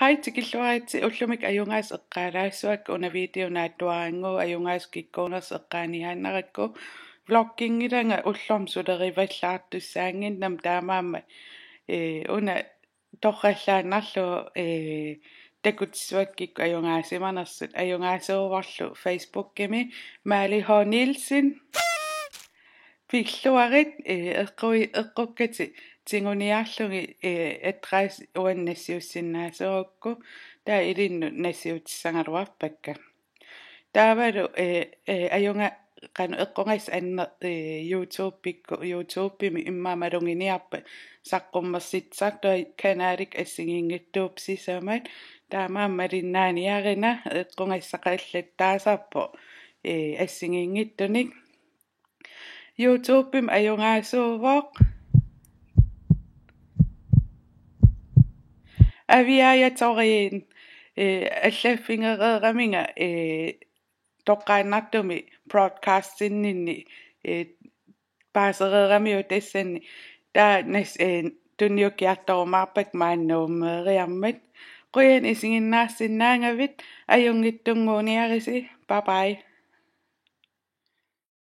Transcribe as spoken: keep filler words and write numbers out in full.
Hej, tikilluaritsi. Ullumi ajugaasut eqqaalaassavakka. Una video naatsuarannguuvoq, ajugaasut kikkuunersut eqqaaniaannarakku. Vlogginngilanga ullormut sulerivallaartussaannginnama, taamaammat, ee, una torrallaannarlugu, ee, takutissavakkit ajugaasimanersut. Ajugaasuuvorlu Facebookimi Maali H. Nielsen. Pilluarit, ee, eqqui-, eqqukkatit tiguniarlugit, ee, adresse uannut nassiussinnaasuugukku, taava ilinnut nassiutissagaluarpakka. Taavalu, ee, ee, ajuga-, qanoq, eqqugassat anner-, ee, YouTubekku, YouTubemi immaqa maluginiarpat saqqummersitsisartut, kanalikkut assigiinngitsuupput sisamat, taamaammat malinnaaniarina, eqqugassaq allattaasarpoq, ee, assigiinngitsunik. YouTubemi ajugaasuuvoq Aviaja Thoreen, ee, allaffigereeraminga, ee, toqqaannartumik broadcastinninni, ee, paasereeramiuk tassani, taava nas-, ee, tunniukkiartorumaarpakka maani Nuummeeriarmat. Qujan isiginnaarsinnaagavit, ajunngitsunnguuniarisi. Bye bye.